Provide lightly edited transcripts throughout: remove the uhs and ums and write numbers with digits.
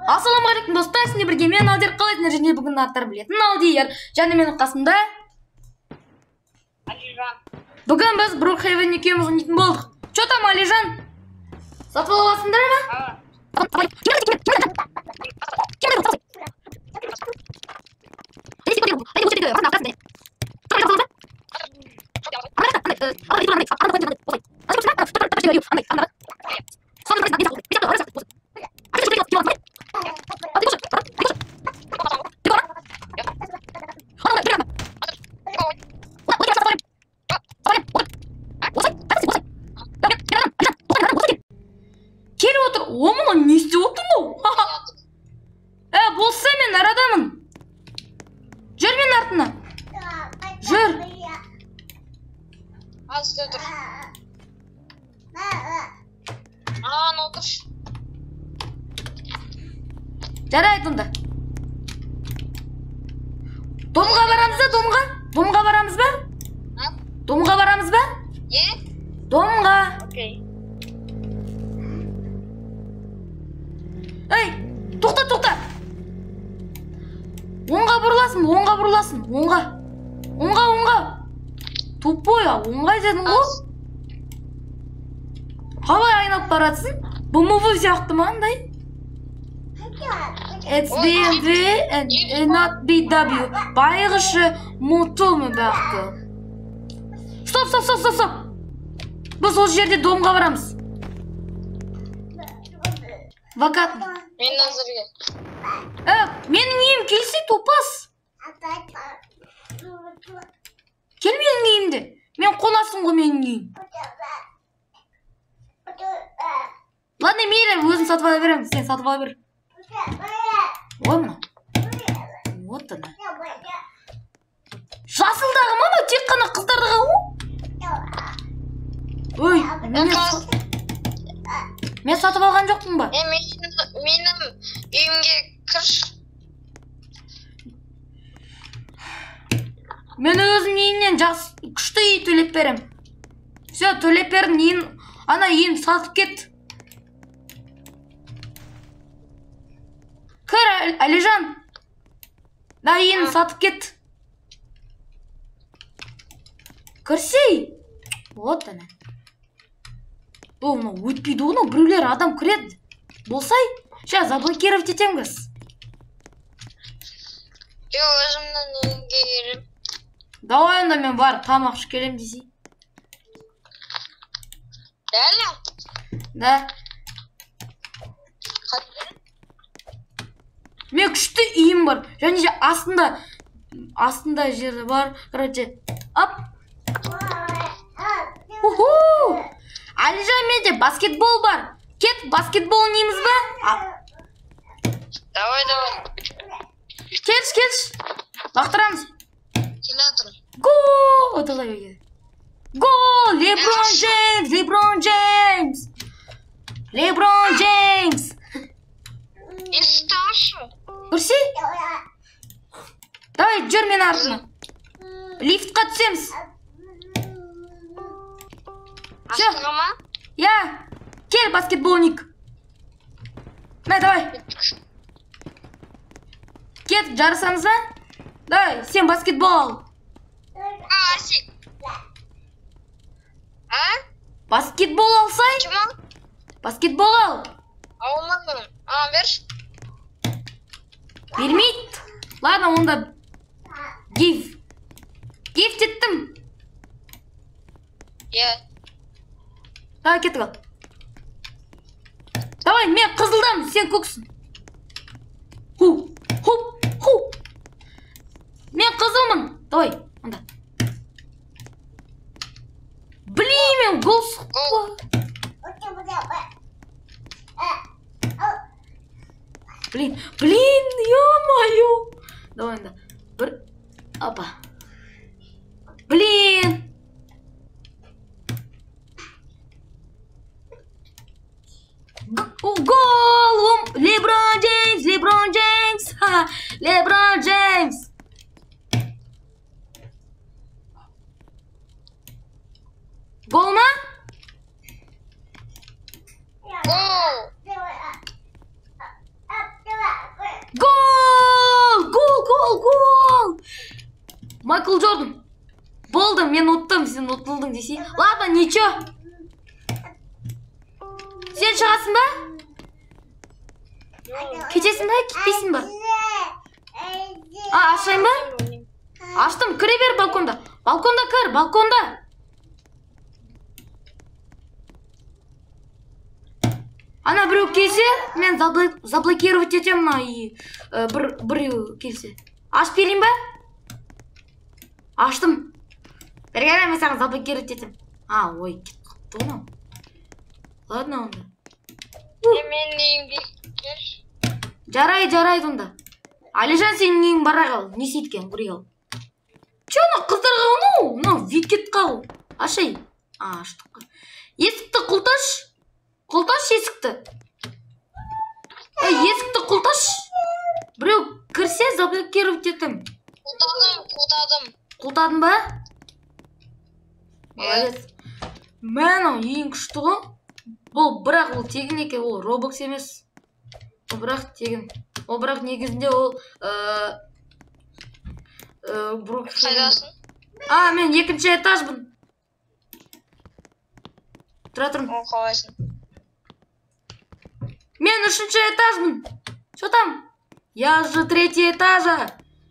Ассалаумағалейкум достар, сіздермен бірге мен Алдияр. Қалайсыңдар? Және бүгін аттар білетін Алдияр. Және менің қасымда Алижан. Бүгін біз Брукхейвен екеуміз ойнайтын болдық. Чё там, Алижан? Сатып аласыңдар ма? Келіп отыр. О, мына не істеп отыр мынау? Болса мен арадамын. Жүр мен артына. Жүр. Аз отыр. Маған отыр. Жарайды онда. Домға барамыз ба, домға? Домға барамыз ба? Домға барамыз ба? Не? Домға. Окей. Ей, тоқта, тоқта. Оңға бұрыласың, оңға бұрыласың, оңға. Оңға, оңға. Тупой, оңға дедің ғой. Қалай айналып баратсың? BMW сияқты ма андай? It's BMW and not BW. Байғышы мотомы бақты. Стоп, стоп, стоп, стоп, стоп. Біз осы жерде домға барамыз. Вакат. Мен назарге. Менің үйім келсе топас. Кел менің үйімде. Мен қонасың ғой менің үйім. Ладно, мейлі, өзім сатып ала беремін. Сен сатып ала бер. Ой, мына. Вот она. Жасылдағы ма мынау? Тек қана қыздардағы ғой? Ой, мен сатып алған жоқпын ба? Менің үйімге кірші. Мен өзім үйімнен жақсы күшті үй төлеп берем. Все, төлеп бердім. Үйін, ана үйін сатып кет. Кір, Алижан. Да, үйін сатып кет. Кірсей. Вот она. О, мынау өтпейді ғой, мынау біреулер адам кіреді. Болсай, сейчас заблокировать етемін қазір. Жоқ, өзімнің үйімге келем. Давай онда мен барып тамақ ішіп келем десей. Реально? Да. Мен күшті үйім бар. Және де астында жері бар. Короче, ап. Уху! Алижан, менде баскетбол бар. Кет, баскетбол ойнаймыз ба? Давай, давай. Келші, келші. Лақтырамыз. Келе. Гол! Давай. Гол! Леброн Джеймс! Леброн Джеймс! Леброн Джеймс! Көрсей? Давай, жүр мен артына. Лифтқа түсеміз. Астыға ма? Я. Кел, баскетболник. Мә, давай. Кет, жарысамыз ба? Давай, сен баскетбол ал. Баскетбол алсай? Кім ал? Баскетбол ал. Алмадым. Берші. Бермейді. Ладно, онда гив. Гив деттім. Иә. Давай, кеттік ал. Давай, мен қызылдамын, сен көксің. Ху, ху, ху. Мен қызылмын. Давай, онда. Блин, мен гол соқты. Блин, блин, ё-моё. Давай, онда. Бір, опа. Блин. Гол! Леброн Джеймс! Леброн Джеймс! Леброн Джеймс! Гол ма? Гол! Майкл Джордан. Болды, мен ұттым, сен ұтылдың десей. Ладно, ничего. Сен шығасың ба? Кетесің ба, кетпейсің ба? А, ашайын ба? Аштым, кіре бер балконда. Балконда кір, балконда. Ана біреу келсе, мен заблокировать етемін мына біреу келсе. Ашып берейін ба? Аштым. Бергене мен саған заблокировать етемін. А, ой, кетіп қалыпты ғой мынау. Ладно онда. Менің үйімге келші. Жарайды, жарайды онда. Алижан, сенің үйің бара қал. Не істейді екен, құри қал. Че, анау қыздарға анау? Мынау вид кетіп қал. Ашай. А, аштық қой. Есікті құлташ. Құлташ есікті. Ей, есікті құлташ. Біреу кірсе, заблокировать етем. Құлтадым, құлтадым. Құлтадың ба? Молодец. Мә, анау ең күшті ғой. Бұл бірақ ол тегін екен, ол Roblox емес. Ол бірақ тегін. Ол бірақ негізінде ол Қайдасың? А, мен екінші этажбын. Тұра тұрмын. Ол қалайсың? Мен үшінші этажбын. Что там? Я же третий этажа.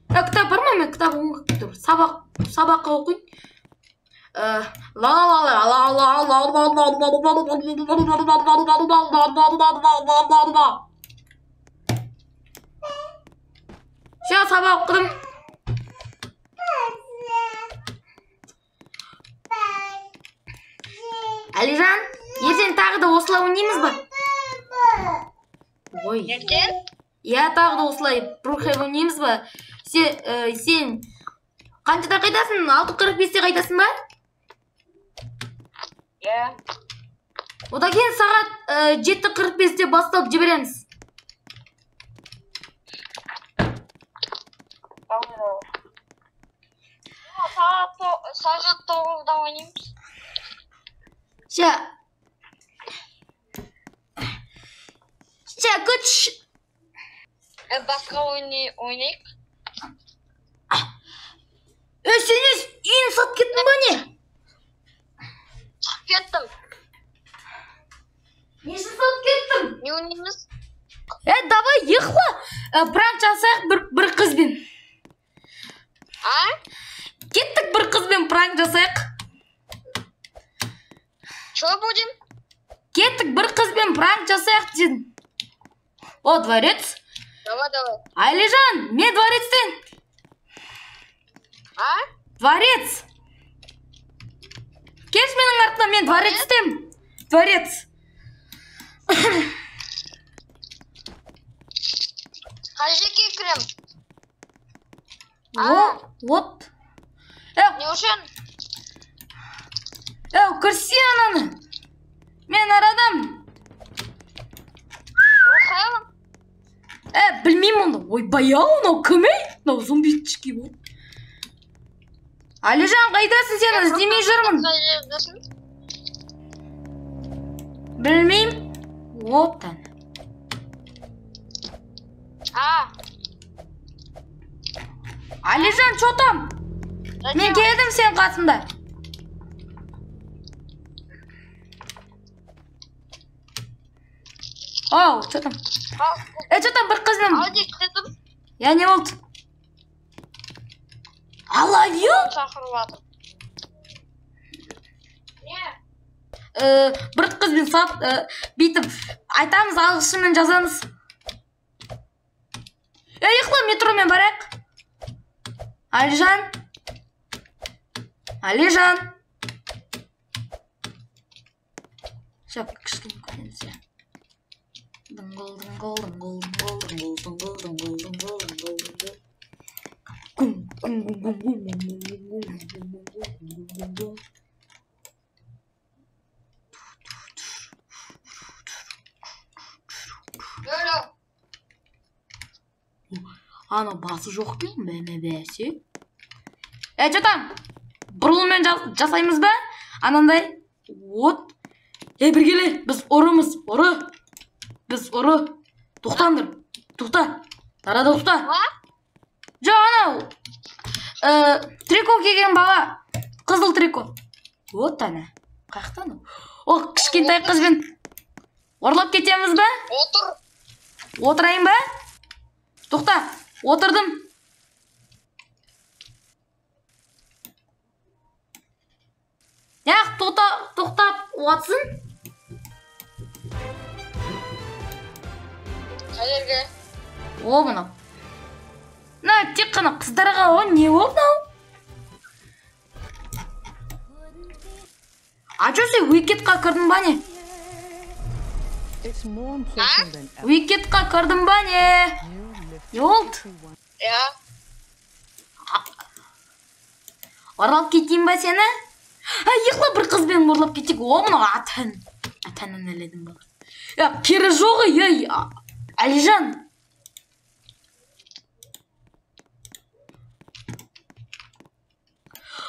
Кітап бар ма? Мен кітап оқып сабаққа оқиын. Ла-ла-ла-ла-ла-ла-ла-ла-ла-ла-ла-ла-ла-ла-ла-ла-ла-ла-ла-ла. Все, сабақ оқыдым. Алижан, ертең тағы да осылай ойнаймыз ба? Ой. Ертең? Иә, тағы да осылай Брукхейвен ойнаймыз ба? Сен қаншада қайтасың? 6:45-те қайтасың ба? Иә. Одан кейін сағат 7:45-те басталып жібереміз. Сағат 9-да ойнаймыз. Ща. Ща, күтш. Басқа ойнайық. Сен үйін сатып кеттің ба не? Шығып кеттім. Несін сатып кеттің? Не ойнаймыз? Давай, ұйықла. Пранк жасайық бір қызбен. А? Кеттік бір қызбен пранк жасайық. Что будем? Кеттік бір қызбен пранк жасайық дедім. О, дворец. Давай, давай. Алижан, мен дворецтен. А? Дворец. Келші менің артымнан, мен дворецтем. Дворец. Қай жерге кірем? О, вот. Не үшін? Кірсе ананы. Мен арадам. Рухаевым? Білмеймін онда. Ойбай ау, мынау кім ей? Мынау зомбички бұл. Алижан, қайдасың сен? Іздемей жүрмін. Білмеймін. Оптан. А. Алижан, чо там? Мен келдім сен қасымда. Ау, чо там? Чо там бір қызбен? Я не болды? I love you. Шақырып жатыр. Не? Бір қызбен сап, бүйтіп айтамыз, ағылшынмен жазамыз. Ұйықла, метромен барайық. Алижан. Алижан. Шап, кішкене көреміз. Дыңғыл, дыңғыл, дыңғыл, дыңғыл, дыңғыл, дыңғыл, дыңғыл, дыңғыл, дыңғыл, дыңғыл. Гум, гум, гум, гум, гум, гум, гум, гум, гум, гум, гум, гум. Ана басы жоқ екен, бәме бәсе. Че там? Бұрылмен жасаймыз ба? Анандай. Вот. Біргеле, біз ұрымыз, ұры. Біз ұры. Тоқтаңдар. Тоқта. Арада тоқта. Жоқ, анау. Трико киген бала. Қызыл трико. Вот ана. Қаяқтан ол? О, кішкентай қызбен ұрлап кетеміз ба? Отыр. Отырайын ба? Тоқта, отырдым. Яқ, тоқтап отсын. Қай жерге? О, мынау. Мына тек қана қыздарға о, не болды мынау? А чё сен уикетқа кірдің ба не? Уикетқа кірдің ба не? Не болды? Иә. Ұрлап кетейін ба сені? А, ұйықла бір қызбен ұрлап кетейік. О, мынау атан. Атанын әледің бала. Я, кері жоқ, ей, Әлижан.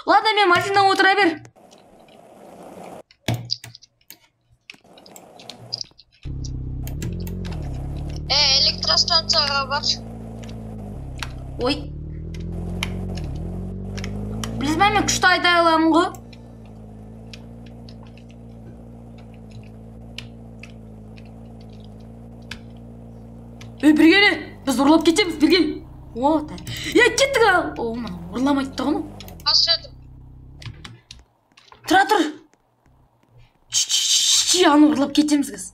Ладно, мен машина отыра бер. Электростанцияға бар. Ой. Білесің бе, мен күшті айта аламын ғой. Ей, біргеле, біз ұрлап кетеміз, біргеле. О, е, кеттік. О, мынау ұрламайды тұғын. Тұра тұр. Ч, аны ұрлап кетеміз біз.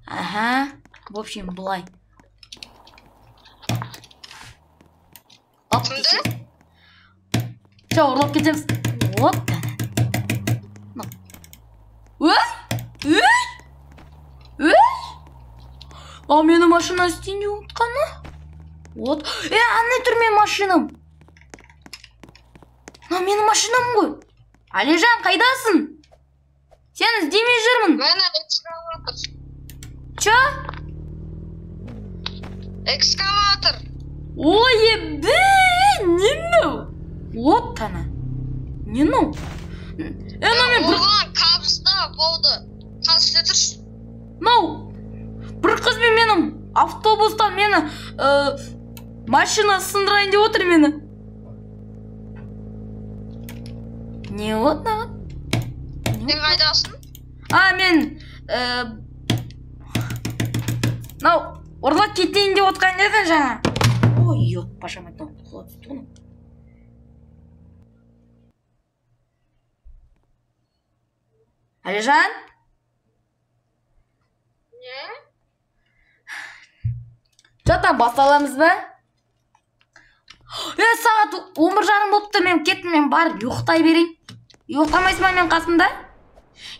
Аха, в общем, былай. Кімді? Все, ұрлап кетеміз. Вот. Ой! Ой! Ой! А мені машина істейін деп ұмытқаны? Вот. Ана тұр менің машинам. Мына менің машинам ғой. Әлижан, қайдасың? Сені іздемей жүрмін. Мені экскаватор. Чё? Экскаватор. Ой, ебе, не мынау? Вот ана. Не мынау? Мына мен бір... Оған қабыста болды. Қабыста тұршы. Мынау. Бір қызбен менің автобуста мені машина сындырайын деп отыр мені. Не болды маған? Сен қайдасың? А, мен мынау ұрлап кетейін деп отқан едің жаңа. Ой, жоқ, пашам айтам, құлап түсті ғой. Әлижан? Не? Жата басталамыз ба? Сағат 11:30 болыпты, мен кеттім, мен барып ұйықтай берейін. Ұйықтамайсың ба мен қасымда?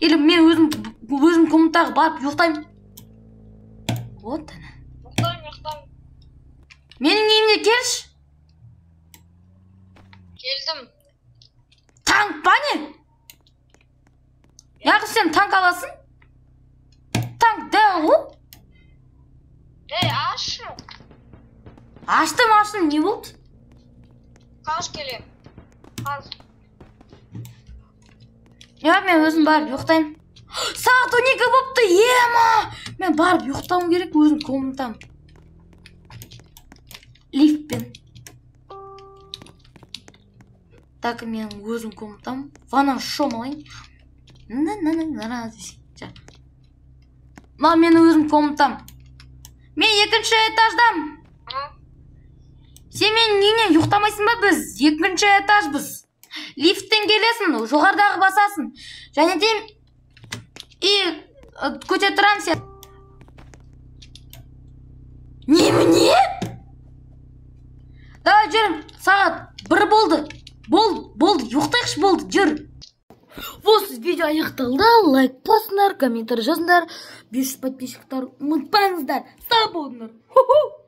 Или мен өзім комнатаға барып ұйықтаймын. Вот ана. Ұйықтаймын, ұйықтаймын. Менің үйіме келші. Келдім. Танк па не? Яғы сен танк аласың? Танк дәу ғой. Ей, ашшы. Аштым, аштым, не болды? Қаш келем. Қаш. Я, мен өзім барып ұйықтаймын. Сағат 12 болыпты, ема! Мен барып ұйықтауым керек, өзім комнатам. Лифтпен. Так, мен өзім комнатам. Ванна шомылайын. Мына мен өзім комнатам. Мен екінші этаждам. Сен менің үйіңнен ұйықтамайсың ба? Біз екінші этажбыз. Лифттен келесің, жоғарыдағы басасың. Және де көте тұрам сен. Немене? Давай жүр, сағат 1 болды. Болды, болды, ұйықтайықшы, болды, жүр. Осы видео аяқталды. Лайк басыңдар, комментарий жазыңдар. 500 подписчиктар ұмытпаңыздар. Сау болыңдар. Ху-ху.